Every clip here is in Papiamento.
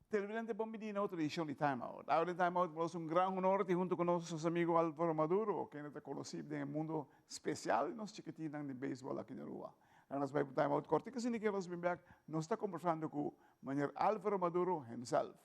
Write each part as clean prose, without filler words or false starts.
Televidente bon bini na otro edicion di Time Out. Awe den Time Out nos un gran honor di hunto cu nos nos amigo Alvaro Maduro, kende ta conoci den e mundo special di nos chikitinnan di baseball aki na Aruba. Na nos bai pa Time Out cortico asina ke nos bin bek, nos ta conversando cu meneer Alvaro Maduro himself.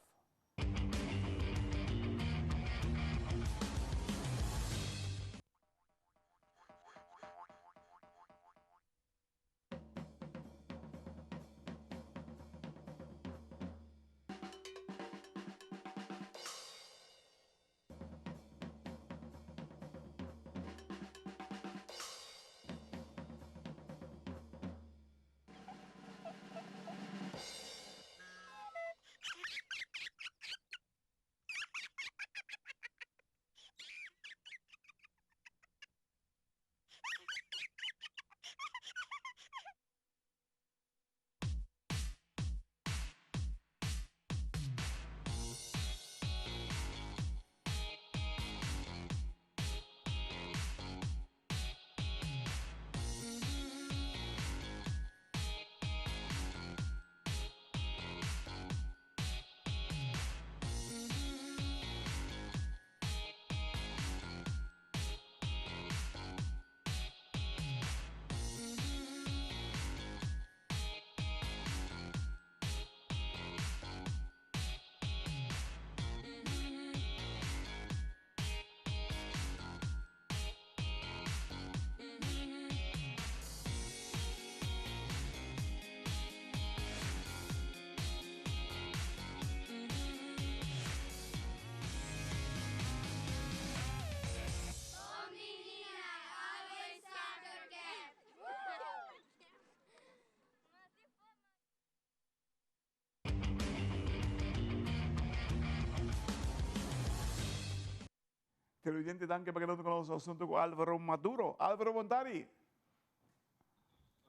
Televidente danki pa keda con nos asunto cu Alvaro Maduro. Alvaro Bontari.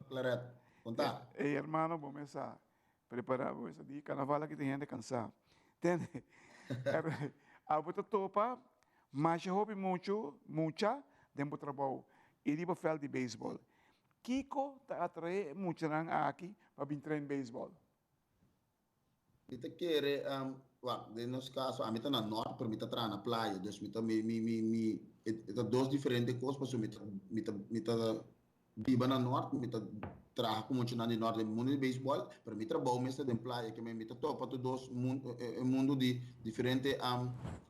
Claret, conta. Hey hermano, bo mesa prepara, bo mesa di carnaval aki tin hende cansa. Tende, abo ta topa masha hopi mucho, mucha den bo trabou y riba veld di baseball. Kico ta atrae muchanan aki pa bin train baseball? Mi ta kere, wak, den nos kaso ami ta na nort pero mi ta traha na playa, dus mi ta mi mi mi mi e ta dos diferente kos pasobra mi ta mi ta mi ta biba na nort, mi ta traha ku muchanan di nort den mundu di beisbòl, pero mi trabou mes ta den playa, ke mi ta topa tur dos e mundu di diferente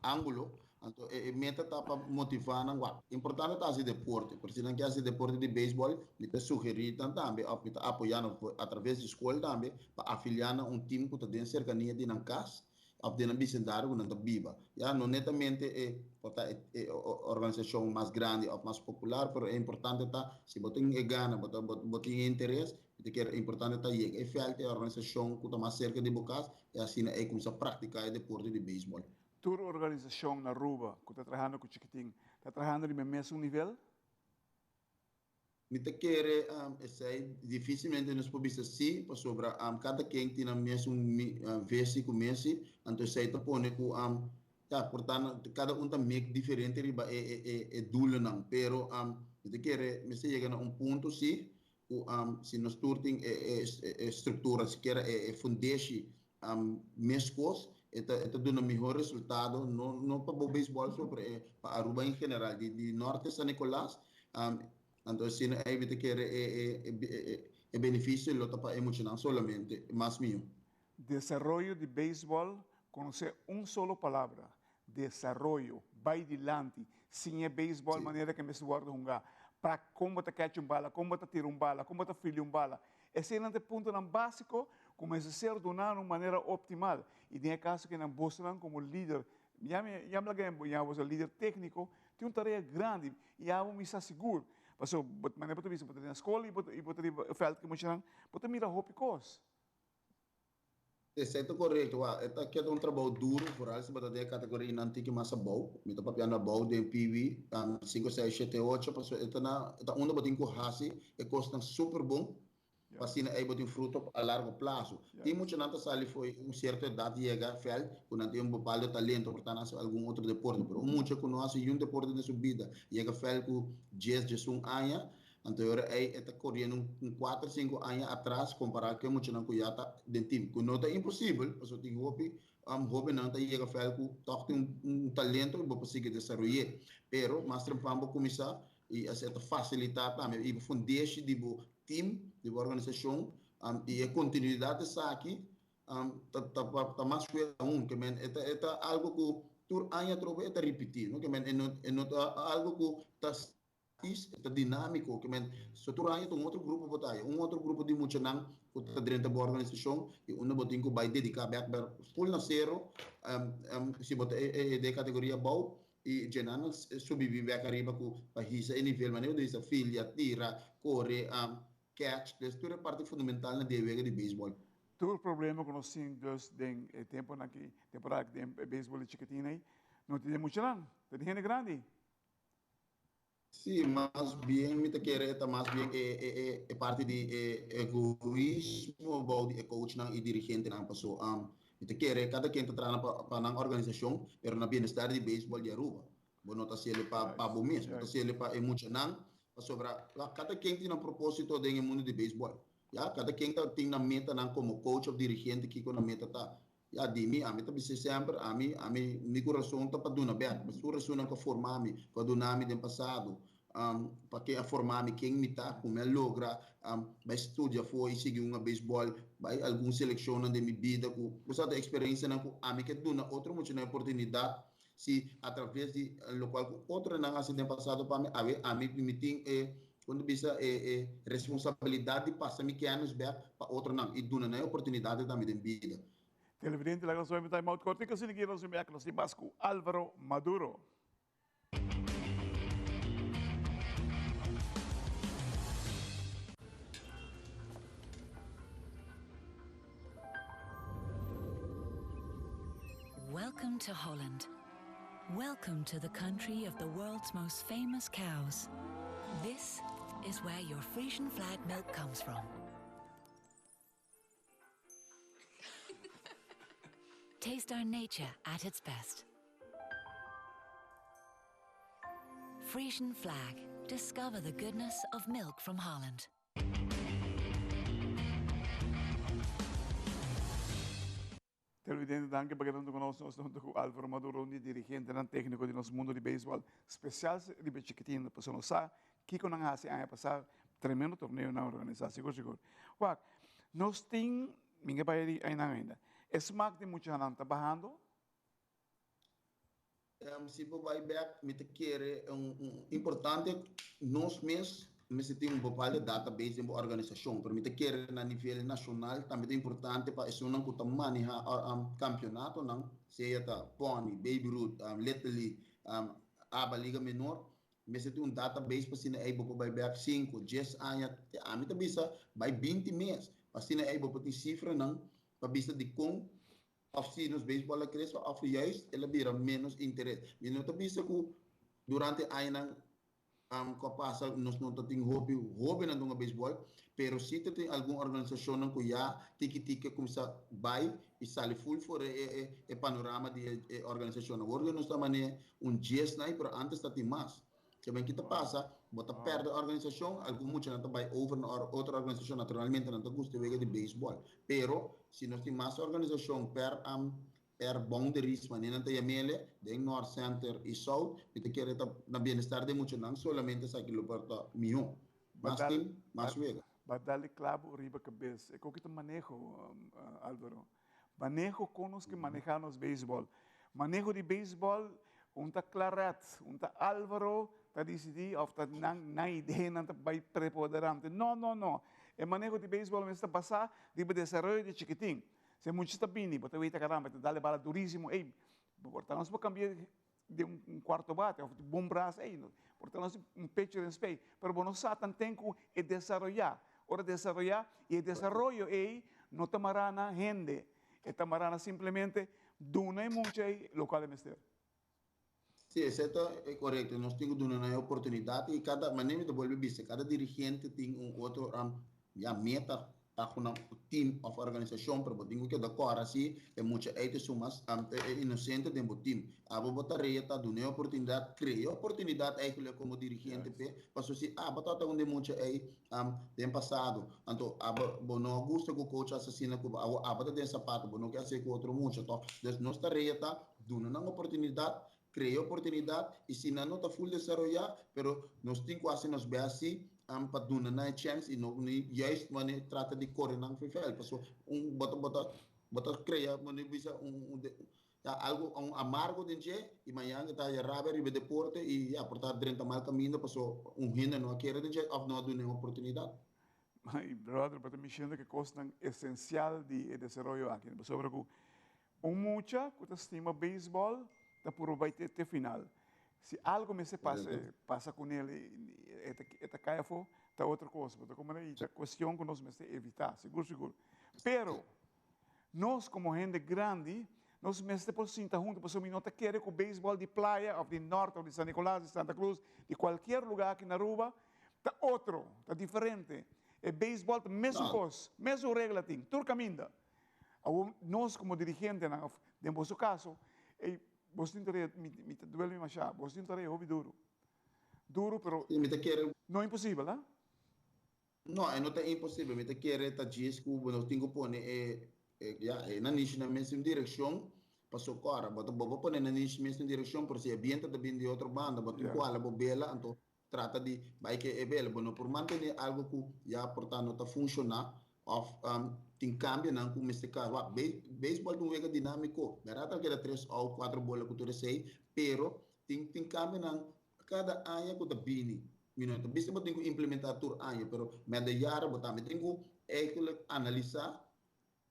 ángulo. Anto e meta ta pa motivá nan wak. Importante ta hasi deporte, pero si nan ke hasi deporte di beisbòl, mi ta sugerí nan tambe òf mi ta apoyá nan atraves di skol tambe pa afiliá na un tim ku ta den serkania di nan kas òf den nan bisindario ku nan ta biba. Ya, no netamente e por ta e organisashon mas grandi òf mas popular, pero e importante ta si bo tin e gana, bo ta bo tin e interes, mi ta kere importante ta yega e vèlt, e organisashon ku ta mas serka di bo kas i asina ei kuminsá praktiká e deporte di beisbòl. Tur organisacion na Aruba cu ta trahando cu chikitin ta trahando riba e mesun nivel? Mi ta kere esey dificilmente nos por bisa si, pasobra cada ken tin nan mesun vesi cu mesi, anto esey ta pone cu ya por ta cada un ta mek diferente riba e doelnan, pero mi ta kere mester yega na un punto si cu si nos tur tin e structura, sikiera e fundeshi mescos, e ta e ta duna mihor resultado, no no pa bo beisbol so, pero e pa Aruba en general, di di Norte San Nicolas, anto asina ey mi ta kere e e e e beneficio lo ta pa e muchanan solamente, mas miho. Desaroyo di beisbol conoce un solo palabra, desaroyo, bay dilanti, siña beisbol manera ke mester wordo hunga, pra kon bo ta catch un bala, kon bo ta tira un bala, kon bo ta fili un bala. Eseinan ta e puntonan básiko ku mester ser duná na un manera optimal. I den e kaso ku nan bosonan komo lider, ya mi ya mi laga ya boso lider tékniko, tin un tarea grandi i abo mi sa sigur, pasobra bo manera bo ta bisa bo ta den skol i bo i bo ta riba e vèlt ku e muchanan, bo ta mira hopi kos. Esei ta korekto, wak. E ta keda un trabou duru, foral si bo ta den e kategorianan tiki mas abou. Mi ta papiando abou den PW, sinku, seis, shete, ocho, pasobra e ta na, e ta unda bo tin ku hasi e kosnan super bon, pa asina ei bo tin fruto a largo plaso. Tin muchanan ta sali fo'i un sierto edat yega vèlt ku nan tin un bepaldo talento, por ta nan hasi algun otro deporte, pero un mucha ku no hasi niun deporte den su bida yega vèlt ku dies, diesun aña, Anto e ora ei e ta koriendo un kuater sinku aña atras kompará ku e muchanan ku ya ta den tim. Ku no ta imposibel, pasobra tin hopi Hóbennan ta yega vèlt ku tòg tin un talento i bo por sigui desaroy'é. Pero mas trempan bo kuminsá i esei ta fasilitá tambe i bo fundeshi di bo tim, di bo organisashon i e kontinuidat esaki ta mas fuerte aun. Ke men e ta e ta algu ku tur aña atrobe e ta ripití, no? Ke men e no e no ta algu ku ta Is e ta dinámiko, ke men so tur aña ta un otro grupo bo ta haya, un otro grupo di muchanan ku ta drenta bo organisashon i unda bo tin ku bai dediká bèk bèk ful na sero si bo ta e den kategoria abou i dje nan nan subi bin bèk ariba ku pa hisa e nivel manera bo ta hisa filia, tira, kore, kèch, dus tur e parti fundamentalnan di e wega di beisbòl. Tur problema ku nos tin dus den e temponan aki, temporada aki den e beisbòl di chikitin ei, no ta den muchanan, ta den hende grandi. Sí, mas bien mi ta kere e ta mas bien e e e e parti di e egoismo bou di e coachnan i dirigentenan paso mi ta kere kada ken ta traha pa pa nan organisashon pero na bienestar di beisbòl di Aruba. Bo no ta hasiel pa pa bo mes, bo ta hasiel pa e muchanan pasobra kada ken tin nan proposito den e mundu di beisbòl. Ya, kada ken ta tin nan metanan komo coach òf dirigente kiko nan meta ta. Ya, di mi, ami ta bis'é semper, ami, ami, mi kurason ta pa duna bèk, pa tur esunnan ku a forma mi, ku a duna mi den pasado, pa ken a forma mi, ken mi ta, ku mi a logra, bai studia afó i sigui hunga beisbòl, bai algun selekshonnan den mi bida ku, bo sa, ta eksperensianan ku ami ke duna otro muchanan e oportunidat, si atraves di lokual ku otronan a hasi den pasado pa mi, awe ami mi tin e, kon ta bisa, e e responsabilidat di pasa mi kènis bèk pa otronan i duna nan e oportunidat tambe den bida. Televidente, laga nos bai time out kortico, asina ki nos bin bèk nos tin mas ku Alvaro Maduro. Welcome to Holland. Welcome to the country of the world's most famous cows. This is where your Frisian flag milk comes from. Taste our nature at its best. Frisian flag. Discover the goodness of milk from Holland. Televidente danki pa keda hunto ku nos. Nos ta hunto ku Alvaro Maduro, un di dirigentenan tékniko di nos mundo di beisbòl, spesial riba e chikitinnan, pasobra nos sa kiko nan a hasi aña pasá, tremendo torneo nan a organisá, sigur sigur. Wak, nos tin, mi ke bai di einan ainda, e smak di muchanan ta bahando? Si bo bai bek, mi ta kere un importante nos mes mester tin un bepaalde database den bo organisashon, pero mi ta kere na nivel nashonal tambe ta importante pa esunnan ku ta maneha kampionatonan, sea ta Pony, Baby Ruth, Little League, aba Liga Menor, mester tin un database pa asina ei bo por bai bek sinku, dies aña, te ami ta bisa bai binti mes, pa asina ei bo por tin sifranan pa bisa dikon Of si nos beisbòl a krese of juist el a bira ménos interes. Mi no ta bisa ku durante añanan ku a pasa nos no ta tin hopi hóbennan dunga beisbòl, pero si ta tin algun organisashonnan ku ya tiki tiki a kuminsá bai i sali ful for e e panorama di e organisashonnan. Awor nos ta manera un dies nai, pero ántes ta tin mas. Saben ki ta pasa? Bo ta pèrdè organisashon, algun muchanan ta bai over na otro organisashon, naturalmente nan ta gusta e wega di beisbòl. Pero, si nos tin mas organisashon per per boundaries, manera nan ta yam'ele, den North, Center i South, mi ta kere ta na bienestar di e muchanan, solamente esaki lo por ta mihó. Mas tin, mas wega. Ba dal e klabo riba kabes. E koki ta maneho, Alvaro. Maneho kon nos ke maneha nos beisbòl. Maneho di beisbòl un ta Claret, un ta Alvaro ta disidí òf ta nan nan ideanan ta bai preponderante. No, no, no. E maneho di beisbòl mester ta basá riba desaroyo di chikitin. Si e mucha ta bini, bo ta weta karamba, e ta dal e bala durísimo, ey, por ta nos por kambia di un cuarto bate of di bon bras ey por ta nos un pecho den spey pero bo no sa tanten cu e desaroya ora desaroya y e desaroyo ey no ta mara na hende e ta mara na simplemente duna e mucha ey locual e mester. Si, esey ta corecto. Nos tin cu duna nan e oportunidad y cada, manera mi ta bolbe bisa, cada dirigente tin un otro, ya, meta. pa ku nan team of organisashon, pero bo tin ku keda kòrda si e mucha ei ta esun mas e inosente den bo team. Abo bo tarea ta duna e oportunidat, krea e oportunidat eigenlijk komo dirigente p'e, pasobra si abo tabata un den mucha ei den pasado, anto abo bo no a gusta ku coach a asesina ku bo, abo abo ta den sapato, bo no ke hasié ku otro mucha tòg. Dus nos tarea ta duna nan oportunidat, Crea oportunidad y si nan no ta full desaroya, pero nos tin cu haci nos best si pa duna nan e chance y no ni juist wanneer trata di core nan for veld. Paso un bo ta bo ta bo ta crea wanneer bisa un un ya algo un amargo den dje y mañan e ta haya rabia riba e deporte y ya por ta drenta mal caminda paso un hende no a kere den dje of no a duna e oportunidad. My brother, bo ta mishendo ke kosnan esensial di e desaroyo aki. Pasobra ku Un mucha cu ta stima baseball ta purba bay te final. Si algo mester pasa, pasa cu nel e ta cay afo, ta otro cos. Bo ta comprende? Y ta cuestion cu nos mester evita, sigur sigur. Pero, nos como hende grandi, nos mester por sinta hunto, pasobra mi no ta kere cu baseball di playa of di Noord of di San Nicolas, di Santa Cruz, di cualkier lugar aki na Aruba, ta otro, ta diferente. E baseball ta mesun cos, mesun regla tin, tur caminda. Awor nos como dirigentenan of den boso caso, ey, boso tin tarea, mi, mi ta duel mi masha, boso tin tarea hopi duro. Duro pero Sí, mi ta kere. no imposibel, ha? No, e no ta imposibel. Mi ta kere ta djis ku nos tin ku pone e, e, ya, e nanishi na mes un direkshon paso kòrda. Bo ta, bo por pone nanishi mes un direkshon, pero si e biento ta bin di otro banda, bo tin ku hala bo bela, anto Trata di bai ke e bel. Bo no por mantené algu ku ya por ta no ta funshoná òf tin kambionan ku mester ka. Wak, beisbòl ta un wega dinámiko. Bèrdat a keda tres out, kuater bola ku tur esei, pero tin tin kambionan kada aña ku ta bini. Mi no ta bisa bo tin ku implementá tur aña, pero mèt de jaren bo tambe tin ku eigenlijk analisá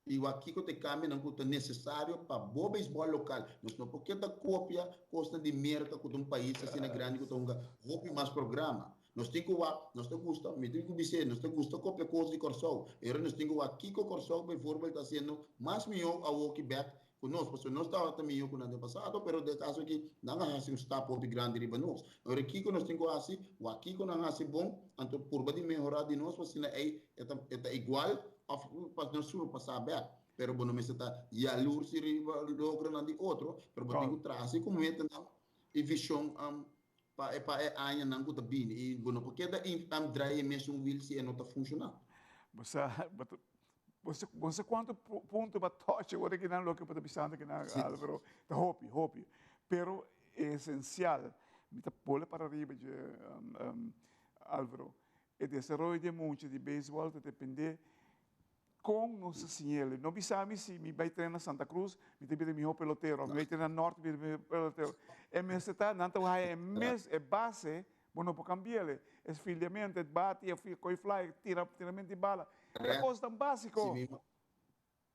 I wak kiko ta e kambionan ku ta nesesario pa bo beisbòl lokal. Nos no por keda kopia kosnan di Merka ku ta un pais asina grandi ku ta hunga hopi mas programa. Nos tin ku wak, nos ta gusta, mi tin ku bis'é, nos ta gusta kopia kos di Kòrsou. Pero nos tin ku wak kiko Kòrsou bijvoorbeeld ta hasiendo mas mihó awoki bèk ku nos. Pasobra nos tabata mihó ku nan den pasado, pero den e kaso aki nan a hasi un stap hopi grandi riba nos. Ora kiko nos tin ku hasi? Wak kiko nan hasi bon, anto purba di mehorá di nos pa asina ei e ta e ta igual Of pa nos surpasá bèk. Pero bo no mester ta yalurs riba logronan di otro, pero bo tin ku traha así ku metanan i vishon pa e pa e añanan ku ta bini. I bo no por keda draai e mesun wiel si e no ta funshoná. Bo sa, bo ta, bo sa, bo sa kuantu punto bo a touch ora ki nan loke bo ta bisando ki nan, Alvaro. Ta hopi, hopi. Pero e esensial, mi ta pone para riba dje, Alvaro, E desaroyo di e mucha di beisbòl ta dependé kon nos ta siñ'el. No bisa mi si mi bai trena na Santa Cruz, mi ta bira mihó pelotero, òf mi bai trena na Nòrt, mi ta bira mihó pelotero. E mester ta, nan ta haya e mes, e base, bo no por kambi'el. E fildeamento, e bati, e koi fly, e tira, tiramento di bala. E kosnan básiko.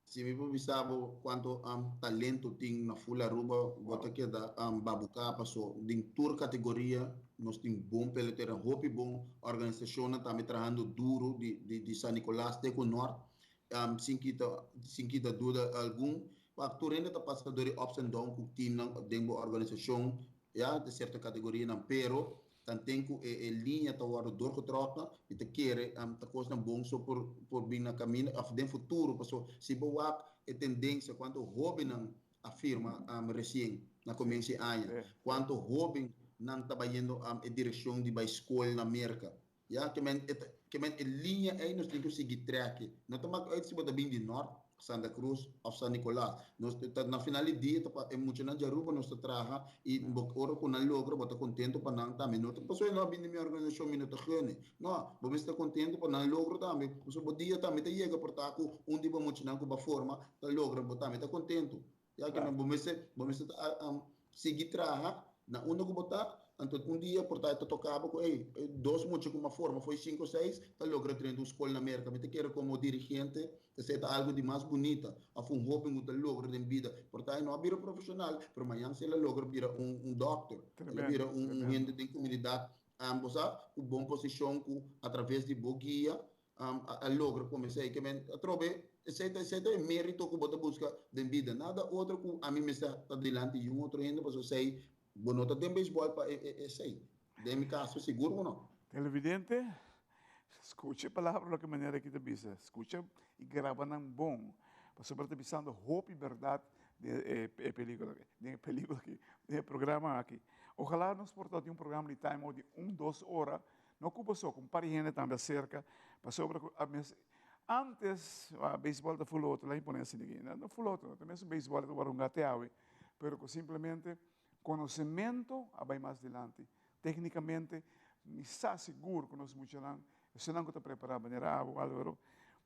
Si mi por bisa bo cuanto talento tin na full Aruba, bo ta keda babuca paso den tur categoria nos tin bon pelotero, hopi bon organisacionnan tambe trahando duro di di San Nicolas te cu Noord, sin kita sin kita duda algun. Wak tur hende ta pasa door e ups and down cu teamnan den bo organisacion ya den cierto categorianan pero Tanten ku e e liña ta wòrdu doorgetrokken, mi ta kere ta kosnan bon so por por bin na kaminda òf den futuro paso si bo wak e tendensia kuantu hóbennan a firma resien na komienso di aña, kuantu hóbennan ta bayendo e direkshon di bai skol na Merka. Ya, ke men e ta ke men e liña ei nos tin ku sigui trèk. No ta mak uit si bo ta bin di Nòrt, Santa Cruz of San Nicolas. Nos ta na final di dia ta pa e muchanan di Aruba nos ta traha y bo ora cu nan logra bo ta contento pa nan tambe. No ta pasobra no a bini mi organisacion mi no ta gene. No, bo mester ta contento pa nan logro tambe. Pasobra bo dia tambe ta yega por ta cu un di bo muchanan cu bo a forma ta logra bo tambe ta contento. Ya ke bo mester bo mester ta sigui traha na unda ku bo ta, anto un dia por ta e ta toka bo ku ey dos mucha ku mi a forma fo'i sinku seis ta logra drenta un skol na Merka. Mi ta kere komo dirigente esei ta algu di mas bunita òf un hóben ku ta logra den bida. Por ta e no a bira profeshonal pero mañan si el a logra bira un un dòkter, el a bira un un hende den komunidat bo sa ku bon posishon ku atraves di bo guia a logra come esey ke men atrobe esey ta esey ta e merito ku bo ta buska den bida nada otro ku ami mester ta dilanti di un otro hende pasobra esey bo no ta den beisbol pa esey den mi kaso sigur ku no. Televidente, Scucha e palabra loke meneer aki ta bisa. Scucha y graba nan bon. Pasobra ta bisando hopi berdad den e pelicula aki, den e pelicula aki, den e programa aki. Ojalá nos por ta tin un programa di Time Out di un, dos ora, no cu boso, cu un par di hende tambe acerca, pasobra cu a mes, antes, beisbol ta full otro, laat mi pone asina aki, no full otro, ta mesun beisbol ta worde hunga te awe, pero cu simplemente conocemento a bay mas dilanti. Téknikamente, mi sa sigur ku nos muchanan, esunnan ku ta prepará manera abo, Álvaro,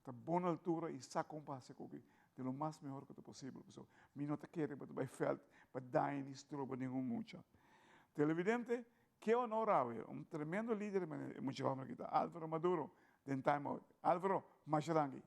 ta bon na altura i sa kon pa hasi koki di lo mas mehor ku ta posibel. Pasobra mi no ta kere pa ta bai vèlt pa daña ni stroba ningun mucha. Televidente, ke honor awe, un tremendo lider e mucha hòmber aki ta, Álvaro Maduro, den Time Out. Álvaro, masha danki.